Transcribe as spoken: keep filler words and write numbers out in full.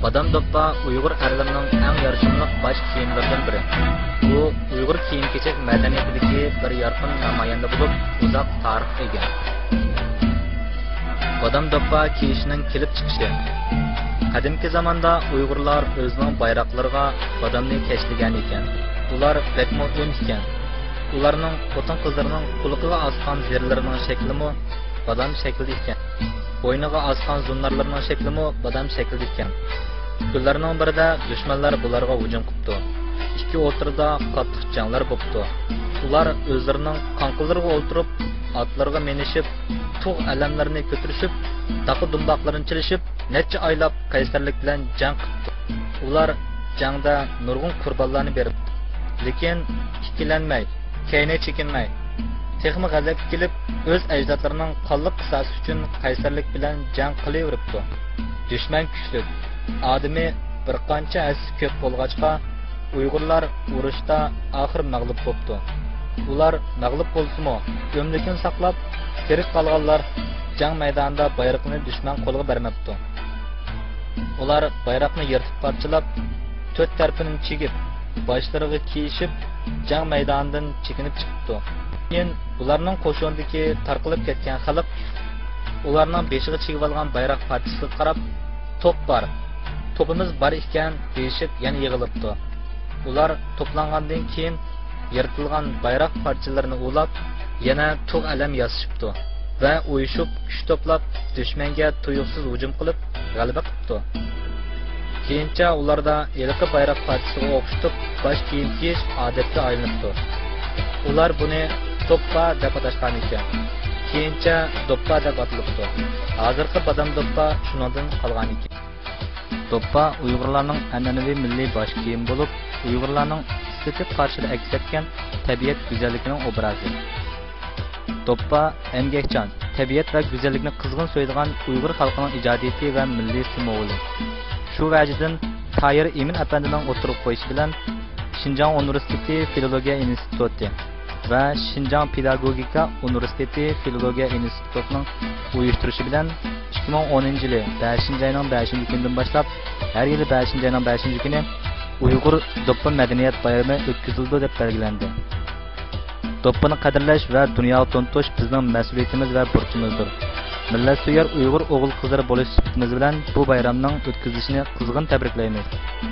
بادام دوپپا ئۇيغۇر ئەرلىرىنىڭ ئەڭ يارىشىملىق باش كىيىملىرىدىن بىرى. ئۇ ئۇيغۇر كىيىم-كېچەك مەدەنىيىتىدىكى بىر يارقىن نامايەندە بولۇپ، ئۇزاق تارىخقا ئىگە. بادام دوپپا كىيىشنىڭ كېلىپ چىقىشى. قەدىمكى زاماندا ئۇيغۇرلار ئۆزىنىڭ بايراقلىرىغا بادامنى كەشلىگەن ئىكەن. ئۇلار بەكمۇ ئۈن ئىكەن. ئۇلارنىڭ خوتۇن-قىزلىرىنىڭ قۇلىقىغا ئاسقان زىرلىرىنىڭ شەكلىمۇ بادام شەكلىدە ئىكەن. بوينىغا ئاسقان زۇننارلىرىنىڭ شەكلىمۇ بادام شەكلىدە ئىكەن. كۈنلەرنىڭ بىرىدە دۈشمەنلەر بۇلارغا ھۇجۇم قىپتۇ. ئىككى ئوتتۇرىدا قاتتىق جەڭلەر بوپتۇ. ئۇلار ئۆزلىرىنىڭ قاڭقىلىرىغا ئولتۇرۇپ، ئاتلىرىغا مىنىشىپ، تۇغ ئەلەملىرىنى كۆتۈرۈشۈپ، تاقا دۇمباقلىرىنى چېلىشىپ، نەچچە ئايلاپ قەيسەرلىك بىلەن جەڭ قىپتۇ. ئۇلار جەڭدە نۇرغۇن قۇربانلارنى بېرىپتۇ. لېكىن ئىككىلەنمەي، كەينىگە چېكىنمەي، تېخىمۇ غەزەپكە كېلىپ، ئۆز ئەجدادلىرىنىڭ قانلىق قىساسى ئۈچۈن قەيسەرلىك بىلەن جەڭ قىلىۋېرىپتۇ. دۈشمەن كۈچلۈك، ئادىمى بىر قانچە ھەسسە كۆپ بولغاچقا، ئۇيغۇرلار ئۇرۇشتا ئاخىر مەغلۇپ بوپتۇ. ئۇلار مەغلۇپ بولسىمۇ، ئۆملۈكىنى ساقلاپ، تىرىك قالغانلار جەڭ مەيدانىدا بايرىقىنى دۈشمەن قولىغا بەرمەپتۇ. ئۇلار بايراقنى يىرتىپ پارچىلاپ، تۆت تەرىپىنى چىگىپ، باشلىرىغا كىيىشىپ، جەڭ مەيدانىدىن چېكىنىپ چىقىپتۇ. كېيىن ئۇلارنىڭ قوشۇنىدىكى تارقىلىپ كەتكەن خەلق ئۇلارنىڭ بېشىغا چىگىۋالغان بايراق پارچىسىغا قاراپ، «توپ بار، توپىمىز بار ئىكەن» دېيىشىپ يەنە يىغىلىپتۇ. ئۇلار توپلانغاندىن كېيىن يىرتىلغان بايراق پارچىلىرىنى ئۇلاپ، يەنە تۇغ ئەلەم ياسىشىپتۇ ۋە ئۇيۇشۇپ كۈچ توپلاپ، دۈشمەنگە تۇيۇقسىز ھۇجۇم قىلىپ، غەلىبە قىپتۇ. كېيىنچە ئۇلاردا ھېلىقى بايراق پارچىسىغا ئوخشىتىپ باش كىيىم كىيىش ئادەتكە ئايلىنىپتۇ. ئۇلار بۇنى دوپپا دەپ ئاتاشقان ئىكەن. كېيىنچە دوپپا دەپ ئاتىلىپتۇ. ھازىرقى بادام دوپپا شۇنىڭدىن قالغان ئىكەن. دوپپا ئۇيغۇرلارنىڭ ئەنئەنىۋى مىللىي باش كىيىمى بولۇپ، ئۇيغۇرلارنىڭ ئېستېتىك قارىشىدا ئەكس ئەتكەن تەبىئەت گۈزەللىكىنىڭ ئوبرازى. دوپپا ئەمگەكچان، تەبىئەت ۋە گۈزەللىكنى قىزغىن سۆيىدىغان ئۇيغۇر خەلقىنىڭ ئىجادىيىتى ۋە مىللىي سىمۋولى. شۇ ۋەجىدىن تاھىر ئىمىن ئەپەندىنىڭ ئوتتۇرىغا قويۇشى بىلەن شىنجاڭ ئۇنىۋېرسىتېتى فىلولوگىيە ئىنستىتۇتى ۋە شىنجاڭ پېداگوگىكا ئۇنىۋېرسىتېتى فىلولوگىيە ئىنستىتۇتىنىڭ ئۇيۇشتۇرۇشى بىلەن ئىككى مىڭ ئونىنچى يىلى بەشىنچى ئاينىڭ بەشىنچى كۈنىدىن باشلاپ ھەر يىلى بەشىنچى ئاينىڭ بەشىنچى كۈنى ئۇيغۇر دوپپا مەدەنىيەت بايرىمى ئۆتكۈزۈلىدۇ دەپ بەلگىلەندى. دوپپىنى قەدىرلەش ۋە دۇنياغا تونۇتۇش بىزنىڭ مەسئۇلىيىتىمىز ۋە بۇرچىمىزدۇر. مىللەتسۆيەر ئۇيغۇر ئوغۇل-قىزلىرى بولۇش سۈپىتىمىز بىلەن بۇ بايرامنىڭ ئۆتكۈزۈلۈشىنى قىزغىن تەبرىكلەيمىز.